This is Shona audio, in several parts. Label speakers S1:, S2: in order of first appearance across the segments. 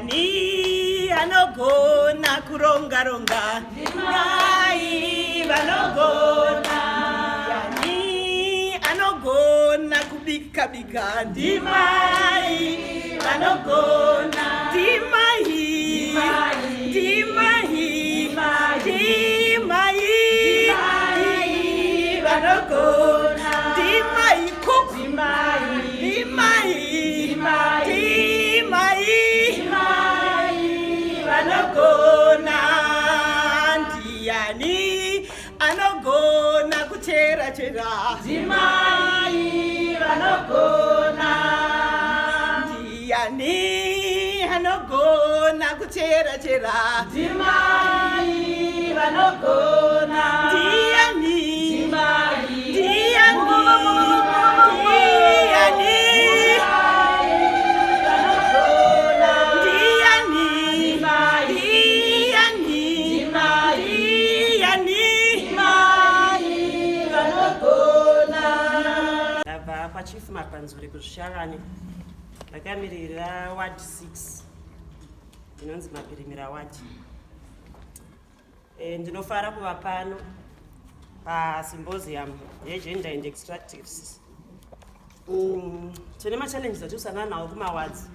S1: Ndiani anogona kuronga ronga? Ndimai vanogona. Ndiani anogona kubika bika? Ndimai vanogona. Ndimai. Ndimai. Ndimai. Vanogona. Ndimai cook. Ndimai. Ndimai. Vanogona. Ndiani anogona kuchera chera?
S2: Ndimai vanogona.
S1: Ndiani anogona kuchera chera?
S2: Ndimai vanogona.
S1: Ndiani?
S2: Ndimai.
S1: Ndiani? Ndiani?
S2: Vanogona.
S1: Ndiani?
S2: Ndimai.
S1: Ndiani?
S2: Ndimai.
S1: Ndiani?
S2: Ndimai vanogona.
S3: Ndabva kwaChief Mapanzure kuZvishavane, ndakamirira ward 6 inonzi Mapirimira ward. Ndinofara kuva pano pasymposium yegender and extractives. Tine machallenges atikusangana nawo kumawards,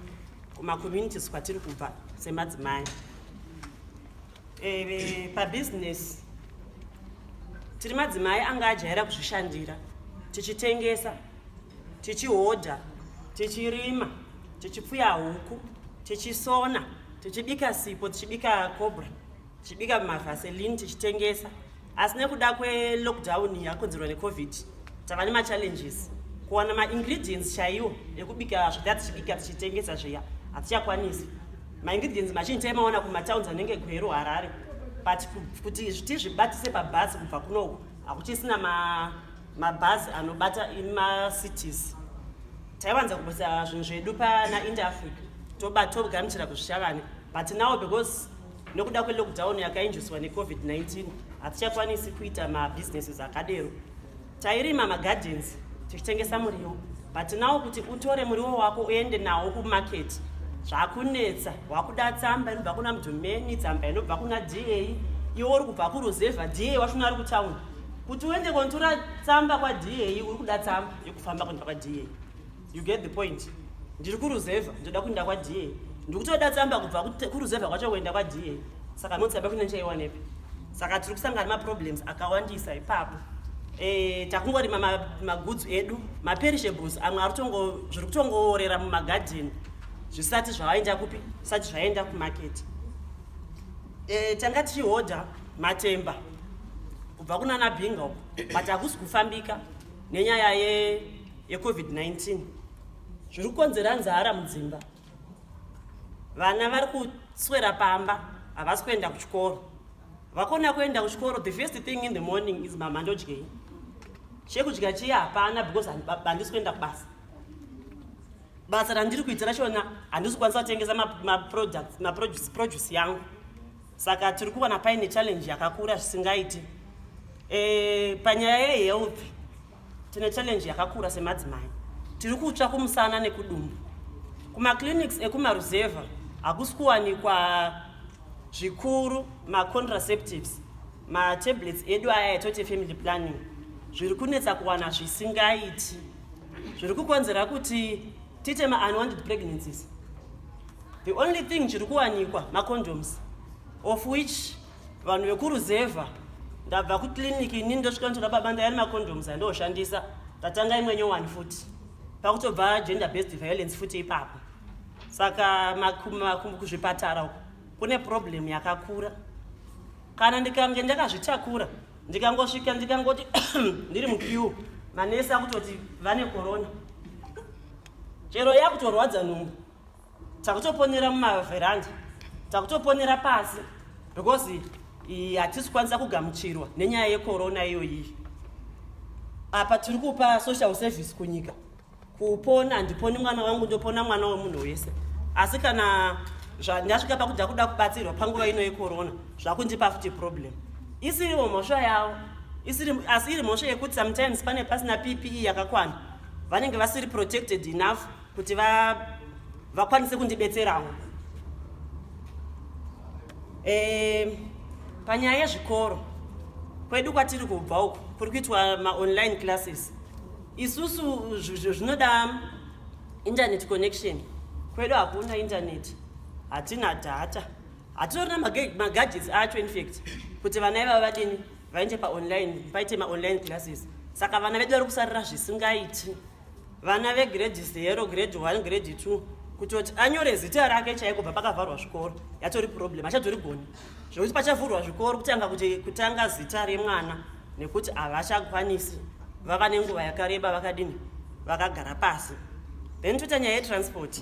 S3: kumacommunities kwatiri kubva semadzimai. Pabusiness tiri madzimai anga ajaira kuzvishandira, tichitengesa, tichihodha, tichirima, tichipfuya huku, tichisona, tichibika sipo, tichibika cobra, tichibika mavaseline, tichitengesa. Asi nekuda kwelockdown yakonzerwa neCovid, tava nemachallenges kuwana maingredients chaiwo ekubika zvatanga tichibika, tichitengesa zviya, hatichakwanisi. Maingredients mazhinji taimaona kumatowns anenge Gweru, Harare, but kuti tizvibatise pabhazi kubva kunoku, hakuchisina mabhazi anobata macities. Taiwanza kubisa zvinhu zvedu pana Inter Africa, togamuchira kuZvishavane, but now because nokuda kwelockdown yakainjuswa neCovid-19, hatichakwanisi kuita mabusinesses akadero. Tairima magardens, tichitengesa muriwo, but now kuti utore muriwo wako uende nawo kumarket zvakunetsa. Wakuda tsamba inobva kuna mudhumeni, tsamba inobva kuna DA. Iwe uri kubva kuruzevha, DA wachona ari kutauni. Kuti uende konotora tsamba kwaDA, uri kuda tsamba yekufamba kuenda kwaDA. You get the point? Ndiri kuruzevha, ndoda kuenda kwaDA, ndikutoda tsamba kubva kuruzevha kwacho kuenda kwaDA. Saka notsamba kune ndichaiwanepi? Saka tiri kusangana nemaproblems akawandisa ipapo. Takungorima magoods edu, maperishables amwe ari zviri kutongoorera mumagadheni zvisati zvaenda kupi, zvisati zvaenda kumaketi. Tanga tichihodha matemba kubva kunana Binga uko, but hakusi kufambika nenyaya yeCovid-19. Zviri kukonzera nzara mudzimba. Vana vari kuswera pamba, havasi kuenda kuchikoro. Vakona kuenda kuchikoro, the first thing in the morning is, "Mama, ndodyei?" Chekudya chiya hapana because handisi kuenda kubasa. Basa randiri kuita rachona handisi kukwanisa kutengesa maproducts, maproduce yangu. Saka tiri kuwana paine challenge yakakura zvisingaiti. Panyaya yehealth tine challenge yakakura semadzimai. Tiri kutsva kumusana nekudumbu. Kumaclinics ekumaruzevha hakusi kuwanikwa zvikuru macontraceptives, matablets edu aya etoti family planning. Zviri kunetsa kuwana zvisingaiti, zviri kukonzera kuti tiite maunwanted pregnancies. The only thing chiri kuwanikwa macondoms, of which vanhu vekuruzevha, ndabva kuclinic inini, ndosvika ndotora, "Baba, ndaya nemacondoms andoshandisa." Tatanga imwe nyowani futi, pakutobva gender based violence futi ipapo. Saka kuzvipatara uko kune problem yakakura. Kana ndikange ndakazvitakura, ndikangosvika, ndikangoti ndiri muqueue, manesi akutoti vane corona. Chero yakutorwadza nhumbu, takutoponera mumavheranda, takutoponera pasi because hatisi kukwanisa kugamuchirwa nenyaya yecorona iyoyi. Apa tiri kupa social service kunyika. Kupona handiponi mwana wangu, ndopona mwana wemunhu wese. Asi kana ndasvika pakuda kuda kubatsirwa panguva ino yecorona, zvakundipa futi problem isiriwo mhosva yavo isiri, asi iri mhosva yekuti sometimes pane pasina PPE yakakwana, vanenge vasiri protected enough kuti vakwanise kundibetserawo. Panyaya yezvikoro, kwedu kwatiri kubva uku kuri kuitwa maonline classes. Isusu zvinoda internet connection. Kwedu hakuna internet, hatina data, hatitorina magadgets acho, infact, kuti vana ivava vadini, vaende paonline, paite maonline classes. Saka vana vedu vari kusarira zvisingaiti. Vana vegrade 0, grade 1, grade 2, kutoti anyore zita rake chaiko, bva pakavharwa zvikoro yatori problem, achatorigoni. Zvekuti pachavhurwa zvikoro, kutanga kuti kutanga zita remwana, nekuti havachakwanisi, vava nenguva yakareba vakadini, vakagara pasi. Then toita nyaya yetransport.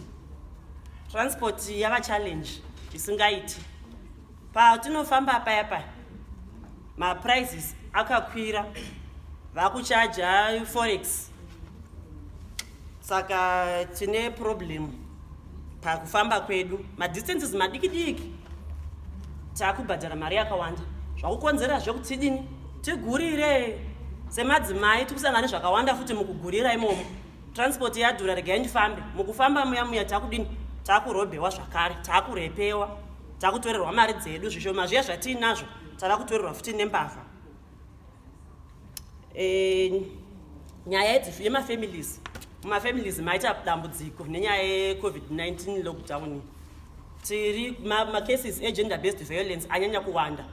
S3: Transport yava challenge isingaiti. Patinofamba paya paya, maprices akakwira, vakuchaja forex, saka tine problem pakufamba kwedu. Madistances madiki diki, takubhadhara mari yakawanda, zvakukonzera zvekuti tidini, tigurire. Semadzimai tikusangana nezvakawanda futi mukugurira imomo. Transport yadhura, regai ndifambe. Mukufamba muya muya takudini, takurobhewa zvakare, takurepewa, takutorerwa mari dzedu. Zvishoma zviya zvatiinazvo tava kutorerwa futi nembavha. Nyaya yemafamilies, mumafamilies maita dambudziko nenyaya yeCOVID-19 lockdown. Tiri macases egender based violence anyanya kuwanda.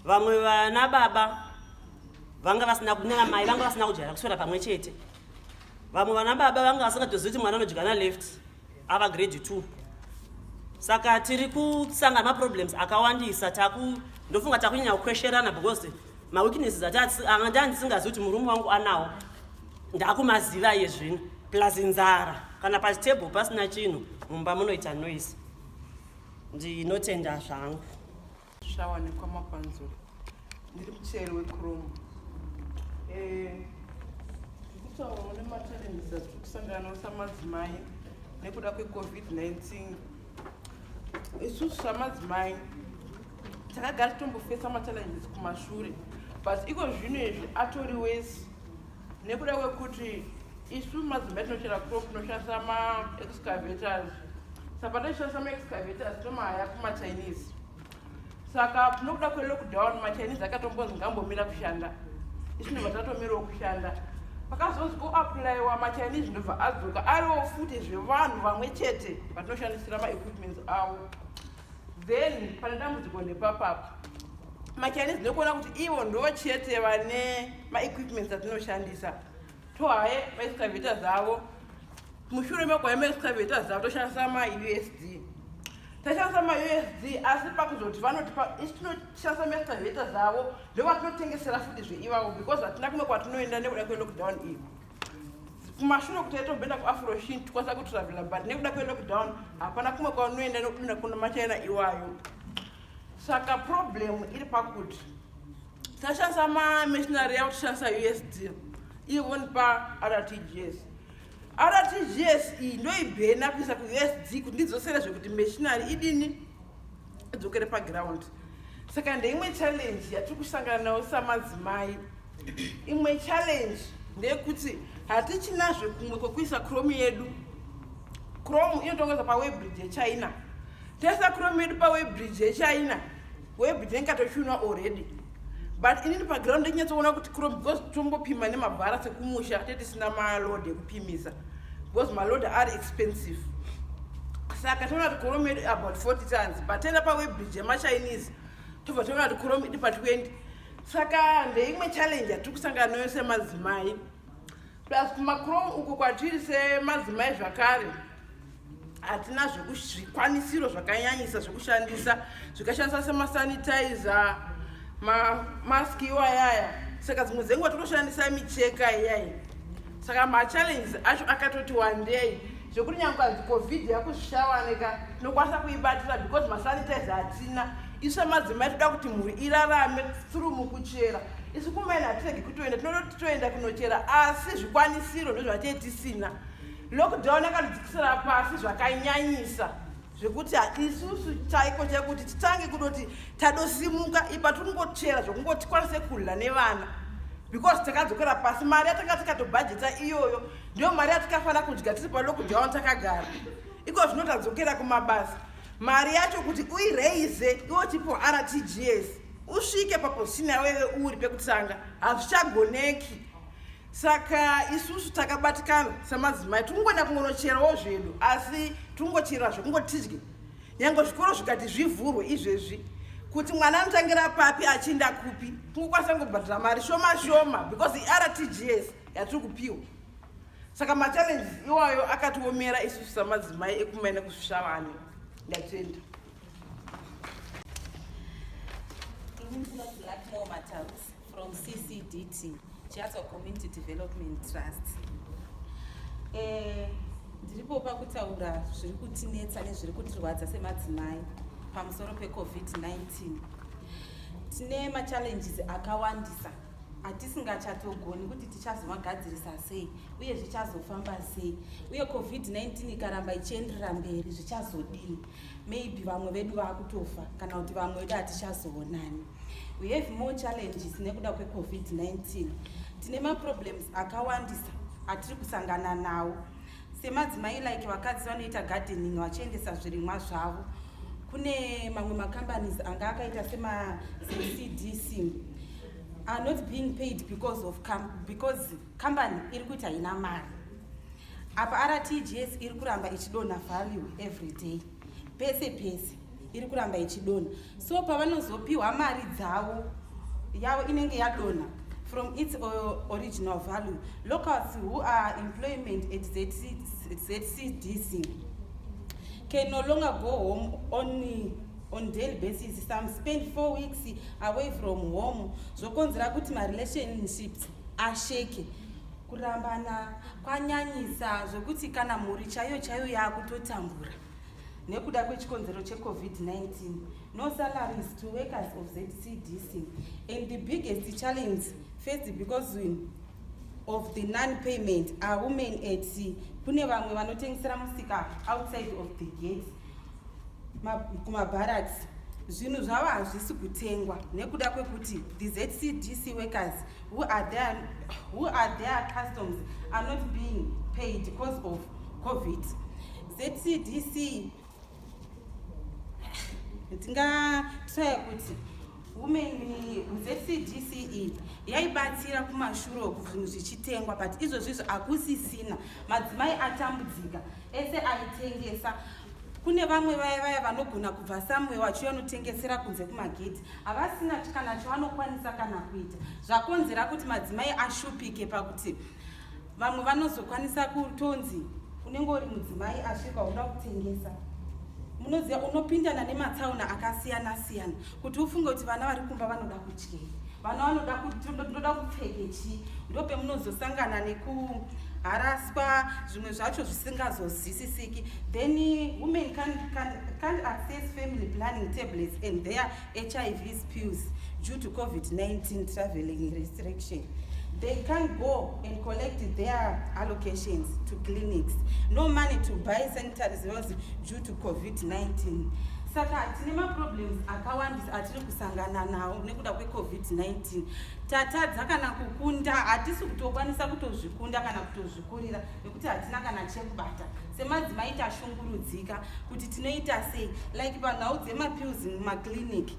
S3: Vamwe vana baba vanga vasina, nevamai vanga vasina kujaira kuswera pamwe chete. Vamwe vana baba vanga vasingatozivi kuti mwana anodya naleft ava grade 2. Saka tiri kusangana maproblems akawandisa. Taku ndofunga takunyanya kukwesherana because maweaknesses anga ndisingazivi kuti murume wangu anawo, ndakumaziva iye zvino. Plus nzara, kana pachitable pasina chinhu, mumba munoita noise. Ndinotenda zvangu.
S4: Zvawanikwa mapanzuro. Ndiri mucheri wechrome. Ndiri kutaurawo nemachallenges atiri kusangana nawo samadzimai nekuda kweCOVID-19. Isusu samadzimai takagara titombofesa machallenges kumashure, but iko zvino izvi atori wese, nekuda kwekuti isu madzimai tinochera chrome, tinoshandisa maexcavators. Saka patinoshandisa maexcavators, tinomahaya kumaChinese. Saka nokuda kwelockdown, maChinese akatombonzi ngambomira kushanda, isu ndobva tatomirawo kushanda. Pakazonzi kuapplyiwa, maChinese ndobva adzoka ariwo futi zvevanhu vamwe chete vatinoshandisira maequipments avo. Then pane dambudziko nepapapo, maChinese ndinokuona kuti ivo ndo chete vane maequipments atinoshandisa. Tohaye maexcavators avo. Mushure mekuhaya maexcavators avo, toshandisa maUSD. Tashandisa maUSD, asi pakuzoti vanotipa, isu tinoshandisa maexcavators avo, ndovatinotengesera futi zveivavo, because hatina kumwe kwatinoenda nekuda kwelockdown iyi. Kumashure kuti taitombenda kuAfroshin, tikwanisa kutravela, but nekuda kwelockdown hapana kumwe kwaunoenda nokudina kuna maChina iwayo. Saka problem iri pakuti tashandisa mamachinery yavo, tishandisa USD, ivo vonipa RTGS. RTGS iyi ndoibhena kuisa kuUSD kuti ndidzosere zvekuti machinery idini, idzokere paground. Saka ndeimwe challenge yatiri kusangana nayo samadzimai. Imwe challenge ndeyekuti hatichinazve kumwe kwekuisa chrome yedu. Chrome inotongesa paweighbridge yeChina. Taisa chrome yedu paweighbridge yeChina, weighbridge inenge yatochunwa already, but inini paground ndinyatsoona kuti chrome, because tombopima nemabhara sekumusha, tetisina maload ekupimisa because maload ari expensive. Saka toona kuti chrome yedu about 40 tons, but taenda paweighbridge yemaChinese, tobva toona kuti chrome iri pa20. Saka ndeimwe challenge yatiri kusangana nayo semadzimai. Plus kumachrome uko kwatiri semadzimai zvakare hatina zvikwanisiro zvakanyanyisa zvekushandisa, zvikashandisa semasanitizer, mamask iwayaya. Saka dzimwe dzenguva totoshandisa micheka iyai. Saka machallenges acho akatoti wandei, zvekuti nyange kanzi COVID yakuzvishawanika, tinokwanisa kuibatira because masanitizer hatina. Isu semadzimai toda kuti mhuri irarame through mukuchera. Isu kumaini hatiregi kutoenda, tinototi toenda kunochera, asi zvikwanisiro ndozvatee tisina. Lockdown yakatidzikisira pasi zvakanyanyisa, zvekuti isusu chaiko chekuti titange kudoti tadosimuka ipa tikungochera zvokungoti tikwanise kudya nevana, because takadzokera pasi. Mari yatanga tikatobhajeta iyoyo ndiyo mari yatikafanira kudya tiri palockdown takagara. Iko zvino tadzokera kumabasa. Mari yacho kuti uiraise iwe uchipiwa RTGS, usvike paposition yawewe uri pekutanga, hazvichagoneki. Saka isusu takabatikana samadzimai, tikungoenda kungonocherawo zvedu, asi tikungochera zvekungoti tidye. Nyange zvikoro zvikati zvivhurwe izvezvi, kuti mwana anotangira papi achienda kupi? Kungokwanisa kungobhadhara mari shoma shoma because iRTGS yatiri kupiwa. Saka machallenges iwayo akatiomera isusu samadzimai ekumaina kuZvishavane. Ndatenda.
S5: Blackmore Matarus from CCDT, Chiadzwa Community Development Trust. Ndiripo pakutaura zviri kutinetsa nezviri kutirwadza semadzimai pamusoro peCOVID-19. Tine machallenges akawandisa atisingachatogoni kuti tichazomagadzirisa sei uye zvichazofamba sei, uye COVID-19 ikaramba ichienderera mberi zvichazodini. Maybe vamwe vedu vaakutofa kana kuti vamwe vedu hatichazoonani. We have more challenges nekuda kweCOVID-19. Tine maproblems akawandisa atiri kusangana nawo semadzimai, like vakadzi vanoita gardening vachiendesa zvirimwa zvavo kune mamwe macompanies anga akaita semaZCDC, are not being paid because company iri kuita haina mari. Apa RTGS iri kuramba ichidonha value every day, pese pese iri kuramba ichidonha. So pavanozopiwa mari dzavo, yavo inenge yadonha from its original value. Locals who are employment at ZCDC can no longer go home on daily basis. Some spend 4 weeks away from home, zvokonzera kuti marelationships asheke, kurambana kwanyanyisa, zvokuti kana mhuri chaiyo chaiyo yaakutotambura nekuda kwechikonzero cheCOVID-19. No salaries to workers of ZCDC, and the biggest challenge faced because of the non-payment are women at, kune vamwe vanotengesera musika outside of the gates kumabarracks. Zvinhu zvavo hazvisi kutengwa nekuda kwekuti the ZCDC workers who are their customers are not being paid because of COVID. ZCDC, ndingatraya kuti women ZCDC yaibatsira kumashure uku zvinhu zvichitengwa, but izvozvizvo hakusisina. Madzimai atambudzika ese aitengesa. Kune vamwe vaya vaya vanogona kubva samwe vachiuya notengesera kunze kumagedhi, havasina kana chavanokwanisa kana kuita. Zvakonzera kuti madzimai ashupike pakuti vamwe vanozokwanisa kutonzi unenge uri mudzimai asvika uda kutengesa, munoziva unopindana nematsaona akasiyana siyana kuti ufunge kuti vana vari kumba vanoda kudyei, vana vanoda ndoda kupfeke chii. Ndopemunozosangana nekuharaswa, zvimwe zvacho zvisingazozwisisiki. Then women can't access family planning tablets and their HIV pills due to COVID-19 traveling restriction. They can't go and collect their allocations to clinics. No money to buy sanitary supplies due to COVID-19. Saka tine maproblems akawandisa atiri kusangana nawo nekuda kweCOVID-19. Tatadza kana kukunda, hatisi kutokwanisa kutozvikunda kana kutozvikurira nekuti hatina kana chekubata. Semadzimai tashungurudzika kuti tinoita sei. Like panhau dzemapills mumaclinic,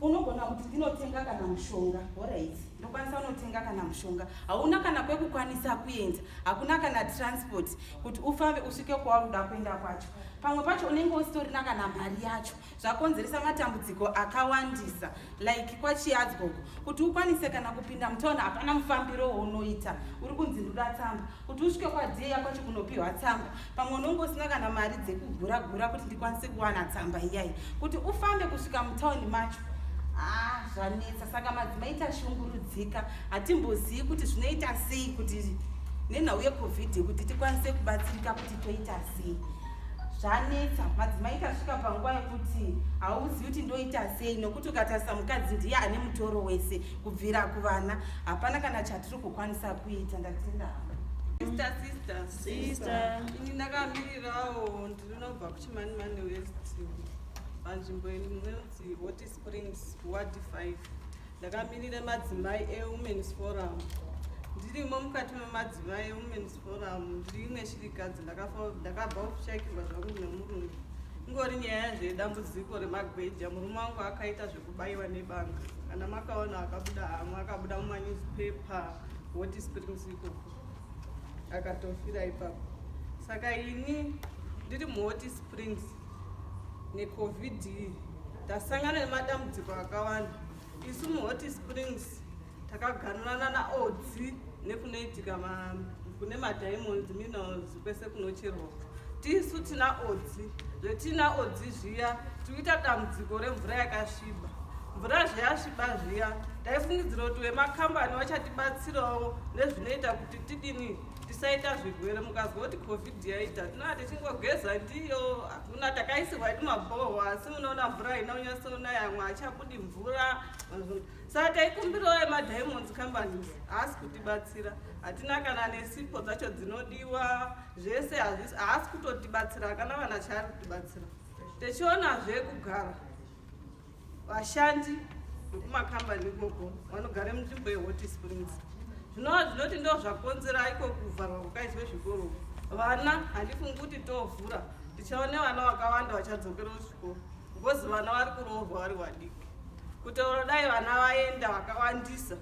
S5: unogona kuti ndinotenga kana mushonga, alright, ndokwanisa unotenga kana mushonga, hauna kana kwekukwanisa kuenda, hakuna kana transport kuti ufambe usvike kwauri kuda kuenda kwacho. Pamwe pacho unenge usitorina kana mari yacho. Zvakonzeresa matambudziko akawandisa, like kwaChiadzwa uko, kuti ukwanise kana kupinda mutauni hapana mufambiro waunoita. Uri kunzi ndoda tsamba kuti usvike kwadheya kwacho kunopiwa tsamba. Pamwe unonge usina kana mari dzekugura-gura kuti ndikwanise kuwana tsamba iyai kuti ufambe kusvika mutauni macho. Ah, zvanetsa. Saka madzimai tashungurudzika, hatimbozivi kuti zvinoita sei kuti nenhau yeCOVID kuti tikwanise kubatsirika, kuti toita sei. Zvanetsa madzimai. Tasvika panguva yekuti hauzivi kuti ndoita sei, nokuti ukatarisa mukadzi ndiye ane mutoro wese kubvira kuvana. Hapana kana chatiri kukwanisa kuita. Ndatenda.
S6: Sister, sister.
S3: Sister.
S6: Ini ndakamirirawo, ndinobva kuChimanimani West, panzvimbo inonzi Hot Springs, Ward 5. Ndakamirira madzimai eWomens Forum. Ndirimo mukati memadzimai eWomens Forum. Ndiri imwe shirikadzi, ndakabva kushayikirwa zvangu nemurungu. Ingori nyaya zvedambudziko remagweja. Murume wangu akaita zvekubayiwa nebanga. Kana makaona akabuda hamwe akabuda mumanewspaper Hot Springs ikoko. Akatofira ipapo. Saka ini ndiri muHot Springs neCovid iyi tasangana nemadambudziko akawanda. Isu muHot Springs takaganurana naOdzi nekunoitika kune madiamonds minerals kwese kunocherwa tisu tina Odzi. Zvetina Odzi zviya tikuita dambudziko remvura yakasviba. Mvura zveyasviba zviya taifungidzira kuti vemakambani vachatibatsirawo nezvinoita kuti tidini tisaita zvirwere. Mukazwa kuti COVID yaita tinova tichingogeza ndiyo, hakuna takaisirwa edu mabhoho, asi munoona mvura haina kunyatsonaya, amwe achabudi mvura. Saka taikumbirawo emadiamonds companies haasi kutibatsira, hatina kana nesipo dzacho dzinodiwa zvese, haasi kutotibatsira, hakana vana chaari kutibatsira. Tichionazve kugara vashandi vekumakambani ikoko vanogara munzvimbo yeHot Springs, zvinova zvinoti ndo zvakonzera iko kuvharwa kwakaitwe zvikoro. Vana handifungi kuti tovhura tichaone vana vakawanda vachadzokera kuzvikoro, because vana vari kuroorwa vari vadiki. Kutaura dai vana vaenda vakawandisa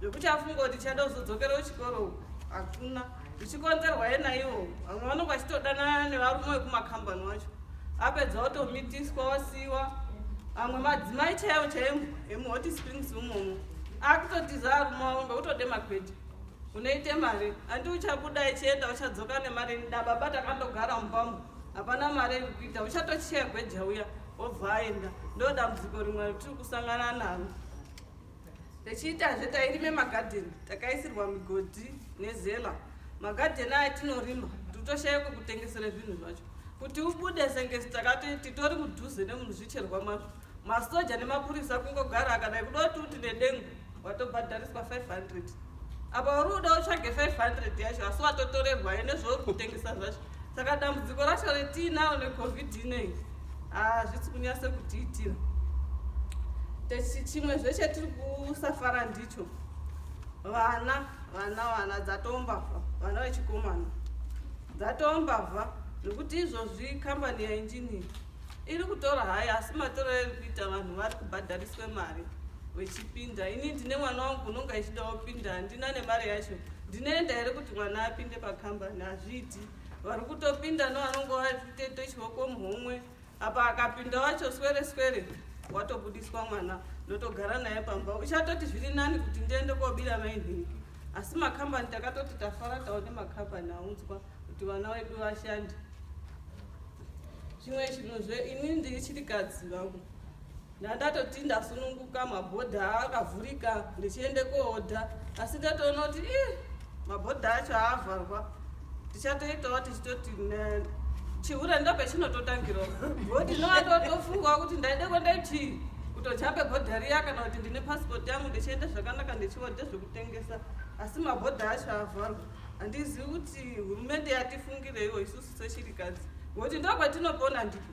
S6: zvekuti afunga kuti tichada kuzodzokera kuchikoro hakuna, zvichikonzerwa yenaivo vamwe vanonge vachitodanana nevarume vekumakambani wacho, apedza otomitiswa wasiwa. Amwe madzimai chaivo chaivo emuHot Springs umomo akutotiza arume wavo ngekutode magweja. Unoite mari handi uchabuda ichienda uchadzoka nemari ndababa takandogara mubamo hapana mari iri kuita, uchatochiya gweja uya wobva aenda. Ndo dambudziko rimwe ritiri kusangana naro. Tichiitazve tairime magadheni, takaisirwa migodhi nezela. Magadheni aya tinorima titoshaya kwekutengesere zvinhu zvacho kuti ubude sengesi. Takati titori mudhuze nemuzvicherwa mazvo, masoja nemapurisa kungogara akadai kuda kuti uti nedengu watobhadhariswa 500. Apa uri uda utsvage 500 yacho asi watotorerwa nezvauri kutengesa zvacho. Saka dambudziko racho retiinaro neCovid inei hazvisi kunyatso kutiitira. Chimwe zvechetiri kusafara ndicho vana vana vana dzatombavha, vana vechikomana dzatombavha, nekuti izvozvi kambani yainjini iri kutora haya, asi matoro iri kuita vanhu vari kubhadhariswe mari vechipinda. Ini ndine mwana wangu unonge achida kupinda, handina nemari yacho. Ndinoenda here kuti mwana apinde pakambani? Hazviiti. Vari kutopinda nevanonge vaitete chioko muhomwe. Apa akapinda wacho swere swere watobudiswa mwana, ndotogara naye pamba. Uchatoti zviri nani kuti ndiende kobira mainhingi. Asi makambani takatoti tafara taone makambani aunzwa kuti vana vedu vashande. Chimwe chinhuzve, ini ndiri chirikadzi vangu, ndandatoti ndasununguka, mabhodha akavhurika ndichiende koodha, asi ndatoona kuti ii mabhodha acho aavharwa, tichatoitawo tichitoti chihure ndopechinototangirawo, ngokuti ndinoatotofungawo kuti ndaide kuenda chii kutojambe bhodha riya, kana kuti ndine pasipoti yangu ndichiende zvakanaka ndichiodhe zvekutengesa, asi mabhodha acho avharwa. Handizivi kuti hurumende yatifungireiwo isusu sechirikadzi, ngokuti ndokwatinopona ndiko.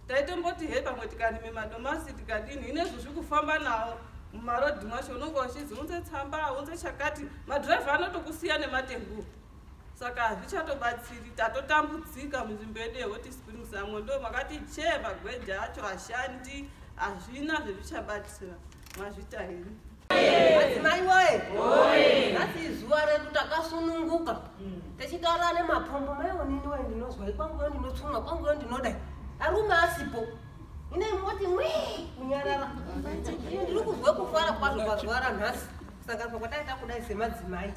S6: Taitomboti he pamwe tikarime madomasi tikadini, inezvo kufamba nawo mumarodhi mwacho unonge uchizi unze tsamba, unze chakati, madhiraivha anotokusiya nematengu, saka hazvichatobatsiri. Tatotambudzika munzvimbo yedu yeHot Springs. Amwe ndo makati che magweja acho ashandi hazvina zvezvichabatsira. Mazvita here?
S7: Madzimai woye, nhasi izuva redu takasununguka tichitaura nemapombo. Maionini woye, ndinozwa kwanguyo, ndinotsumwa kwanguyo, ndinodai arume asipo, ine moti mwi kunyarara. Ini ndiri kuzwa kufara kwazvo pazuva ranhasi kusanganiswa kwataita kudai semadzimai.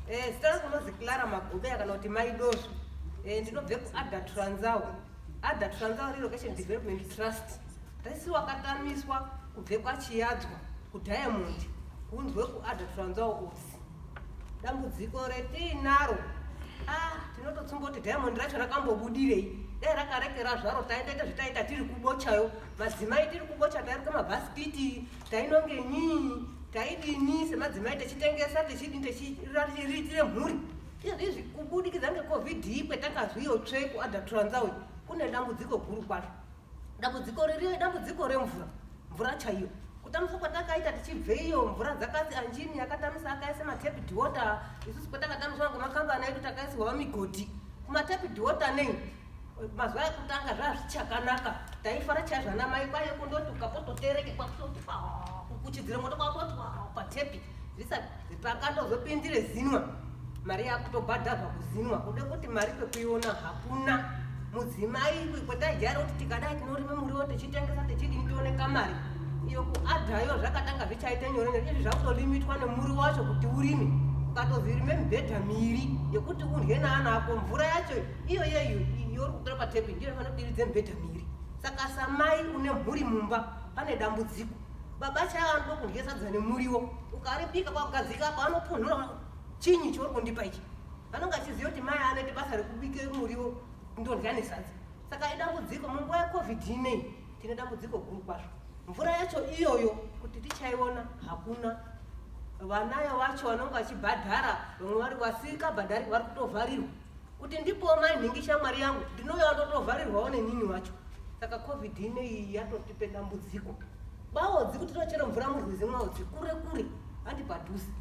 S7: Zita rangu unozi Clara Magobeya kana kuti Mai Dozvo. Ndinobve kuArda Transau, Arda Transau Relocation Development Trust. Resi wakatamiswa kubve kwaChiyadzwa kuDiamond kunzwe kuArda Transau Utsi. Dambudziko retiinaro, ah, tinototsunga kuti diamond racho rakambobudirei. Dai rakarekera zvaro taendaita zvitaita tiri kubochayo madzimai, tiri kubocha, tairuka mabhasikiti, tainonge nyii, taidini semadzimai, tichitengesa, tichidini, tichiriritire mhuri. Izvizvi kubudikidza ngeCovid ikwetakazviyo tsve kuArda Transau kune dambudziko guru kwazvo. Dambudziko ririyo dambudziko remvura, mvura chaiyo. Kutamiswa kwatakaita tichibve iyo mvura dzakati anjini yakatamisa akaisa matapped water. Isusu kwatakatamiswa ngemakambani edu takaisirwa migodhi kumatapped water nei. Mazuva ekutanga zvazvichakanaka, taifara chaizvo ana mai kwaive kundoti ukapototereke kwakutoti kukuchidzira moto kwakutoti patepi zvisati pakandozopindire zinwa mari yakutobhadharwa kuzinwa kude kuti mari kwekuiona hakuna. Mudzimai kwataijaira kuti tikadai tinorima muriwo tichitengesa tichidini tione kamari iyo kuadhayo zvakatanga zvichaita nyore nyore izvi zvakutolimitwa nemuriwo wacho kuti urime ukatozirime mibhedha miiri yekuti udye naana ako mvura yacho iyo yeyo youri kutora patepi ndiyo inofanira kudiridze mibhedha miiri saka samai une mhuri mumba pane dambudziko baba chaivo anoda kudya sadza nemuriwo ukaribika kwakugadzika apa anopunhura chinyi chauri kundipa ichi vanonge achiziva kuti mai anoita basa rekubike muriwo ndodya nesadza saka idambudziko munguva yecovid inei tine dambudziko guru kwazvo mvura yacho iyoyo kuti tichaiona hakuna vanayo vacho vanonge vachibhadhara vamwe vari vasikabhadhari vari kutovharirwa kuti ndipowo mai nhingi shamwari yangu ndinouya ndotovharirwawo nenini wacho saka covid ineyi yatotipe dambudziko baodzi kuti tinochera mvura murwizi mwaodzi kure kure handi padhuze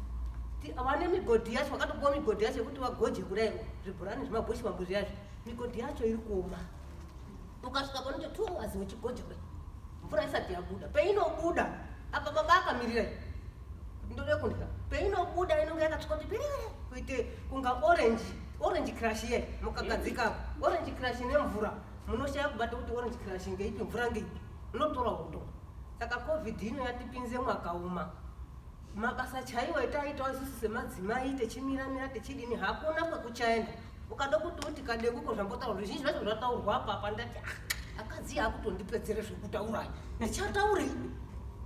S7: vane migodhi yacho vakatopuwa migodhi yacho yekuti vagoje kudai zvibhorani zvimabhushi mambo zviyazvi migodhi yacho iri kuoma ukasvika panoita 2 hours wechigoje kudai mvura isati yabuda peinobuda apa baba akamirira ndode kundya peinobuda inonge yakatsvuka kuti pee kuite kunga orange orange crush ye mukagadzika apo orange crush nemvura munoshaya kubata kuti orange crush ngeipi mvura ngeipi munotora hoto saka covid ino yatipinze mwakaoma mabasa chaiwo etaiitawo isusu semadzimai techimiramira techidini hakuna kwekuchaenda ukada kuti uti kadekuko zvambotaurwa zvizhinji zvacho zvataurwa apa apa ndati ah, akadzi akutondipedzere zvekutaura ndichataurei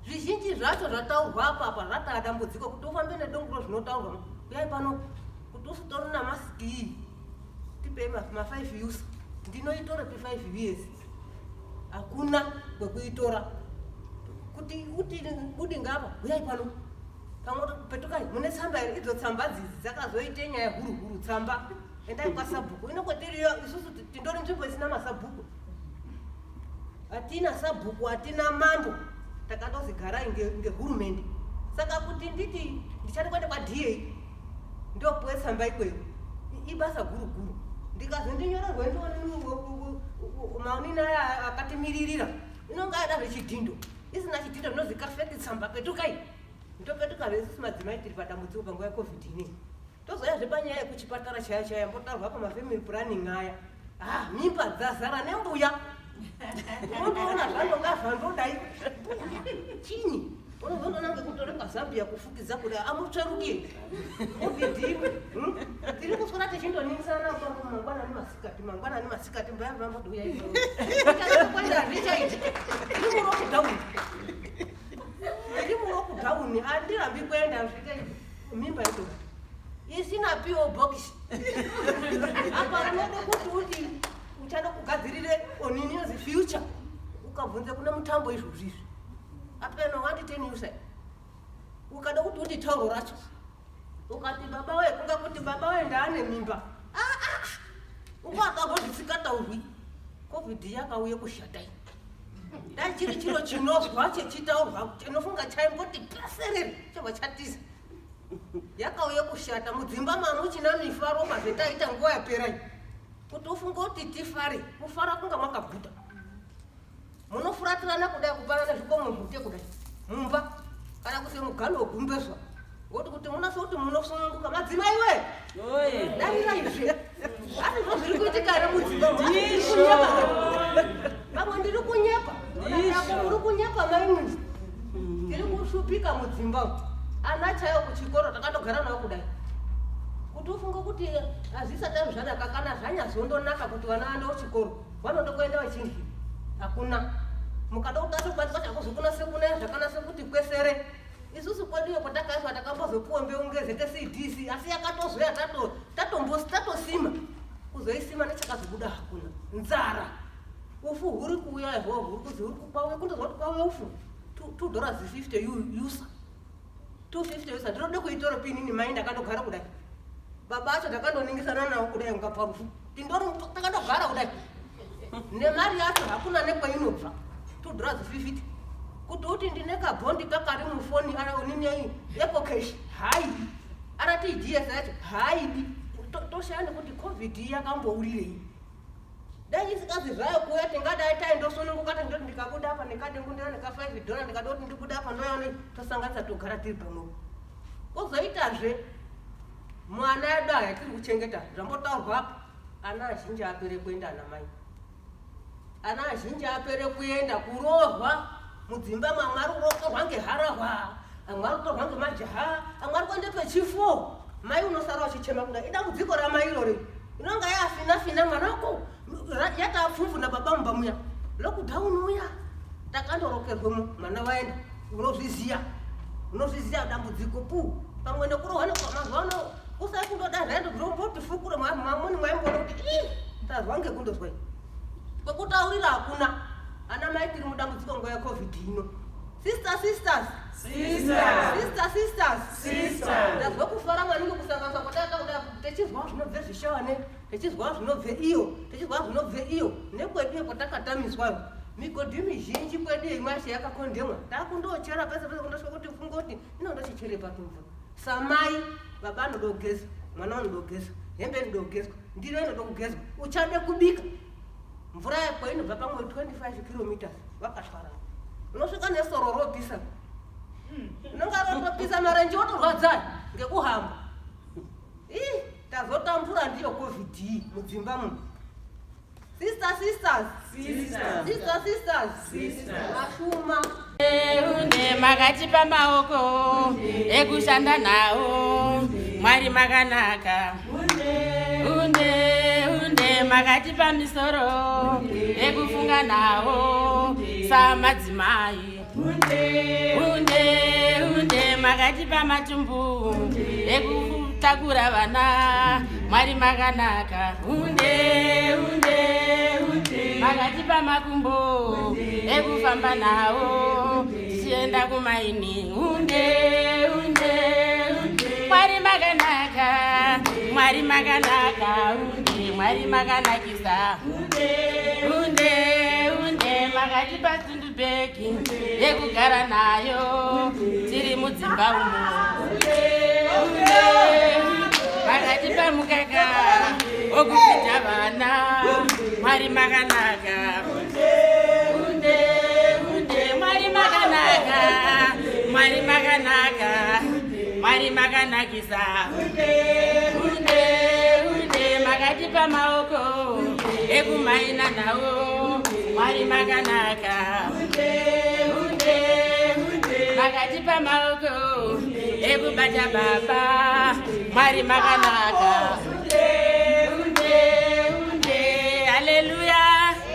S7: zvizhinji zvacho zvataurwa apa apa zvataa dambudziko kuti ufambe nedongoro zvinotaurwa uyai pano kuti usitori namasiki iyi tipei ma5 use ndinoitorepi 5 years hakuna kwekuitora kuti uti budi ngapa uyai pano pamwe petukai mune tsamba here idzo tsamba dzidzi dzakazoite nyaya huru huru tsamba endai kwasabhuku inokwetiriyo isusu tindori nzvimbo isina masabhuku hatina sabhuku hatina mambo takatozigarai ngehurumende saka kuti nditi ndichada kuenda kwaDA ndopuwe tsamba ikweyo ibasa guru guru ndikazi ndinyorerwe ndione maonini aya akatimiririra inonga yada zvechidhindo isina chidhindo ndinozika fake tsamba petukai ndopetuka vesusu madzimai tiri padambudziko panguva yecovid inei tozoyazve panyaya yekuchipatara chaya chaya mbotaurwa pamafamily planning aya ah mimba dzazara nembuya unondoona zvandonga zvandodai chinyi unozondoona ngekutore kazambia kufukidza kudai amutsveruki covid tiri kuswera techindoningisana mangwanani masikati mangwanani masikati mbuya vamboti uyai kwenda hazvichaiti tiri mulockdown tiri mulockdown handirambi kuenda zvike mimba itoda isina P.O box apa unoda kuti uti uchada kugadzirire onini yozi future ukabvunze kuna mutambo izvozvo izvi apeno wandi 10 usa ukada kuti uti tauro racho ukati baba we kunga kuti baba we ndaane mimba ah, ah. unga akambozvisikataurwi covid yakauye kushatai dai chiri chiro chinozwa chechitaurwa chinofunga chaimboti paserere chobva chatiza yakauye kushata mudzimba mamuchina mifaro mazvetaita nguva yaperai kuti ufunge kuti tifare kufara kunga mwakaguta munofuratirana kudai kupanana zvikomo mhute kudai mumba kana kuse mugano wegumbezwa ngokuti kuti munase kuti munosununguka madzimai we daviraizve azvizvo zviri kuitika here mudzimba pamwe ndiri kunyepa muri kunyepa maimwe tiri kushupika mudzimba ana chaiwo kuchikoro takatogara navo kudai kuti ufunge kuti hazvisati zvanaka kana zvanyazondonaka kuti vana vaende kuchikoro vanoda kuenda vachingi hakuna mukada kutasa kubatwa chakuzokunase kunaya zvakanase kuti kwesere isusu kweduyo kwatakaiswa takambozopuwa mbeu ngezete CDC asi yakatozoya tatosima kuzoisima nechakazobuda hakuna nzara ufu huri kuuya ihwohwo huri kuzi huri kwauya kundozwa kuti kwauya ufu $2.50 usa 250 usa ndinoda kuitora pinini mai ndakandogara kudai baba acho ndakandoningisana nawo kudai unga parufu tindori takandogara kudai nemari yacho hakuna nekwainobva $2.50 kuti uti ndine kabhondi kakari mufoni nini EcoCash haidi RTGS yacho haidi toshaya nekuti covid yakambourirei dai isingazo Isazi zvayo kuuya tingadai taindosununguka tindoti ndikabuda apa ndikadengundira ndika 5 dollar ndikada kuti ndibuda apa ndoyaone tosanganisa togara tiri pamwepo. Kozoitazve mwana edu aya tiri kuchengeta zvambotaurwa apa ana azhinji apere kuenda ana mai. Ana azhinji apere kuenda kuroorwa mudzimba mamwe ari kuroorwa ngeharahwa amwe ari kutorwa ngemajaha amwe ari kuenda pechifo mai unosara uchichema kuda idambudziko ramai irori inonga yafina fina mwana wako yatapfumvu nababa mumba muya lockdown uya takandorokerwemo mwana waenda unozviziya unozviziya dambudziko pu pamwe nekurohwa nemazuva ano usai kundoda zvaendo zvinombotifukura mamuni mwaimboona kuti ii tazwa ngekundozwai kwekutaurira hakuna ana mai tiri mudambudziko nguva yecovid ino sister sisters sister sisters ndazwa kufara maningi kusanganiswa kwataita kuda techizwa zvinobve zvishawane techizwa zvinobve iyo techizwa zvinobve iyo nekwedu kwatakatamiswa migodhi mizhinji kwedu imwe yacho yakakondemwa takundochera pese pese kundosvika kuti kungoti inondocichere papi mvura samai baba anoda kugeza mwana anoda kugeza hembe inoda kugezwa ndiro inoda kugezwa uchade kubika mvura yako inobva pamwe 25 kilometers vakatwara unosvika nesoro ropisa unonga rotopisa marenje otorwadza ngekuhamba ii tazotambura ndiyo covid iyi mudzimba muno sister sisters sister sisters mashuma
S5: Une makatipa maoko ekushanda nawo Mwari makanaka une une makatipa misoro ekufunga nawo samadzimai une une makatipa matumbu ekutakura vana Mwari makanaka une une une makatipa makumbo ekufamba nawo tichienda kumaini une une une Mwari makanaka Mwari makanaka une Mwari makanakisa une une makatipa tundubhegi yekugara nayo tiri mudzimba umo une makatipa mukaka wokufidha vana Mwari makanaka une une Mwari makanaka Mwari makanaka Mwari makanakisa une une makatipa maoko ekumaina nawo Mwari makanaka une une makatipa maoko ekubata baba Mwari makanaka.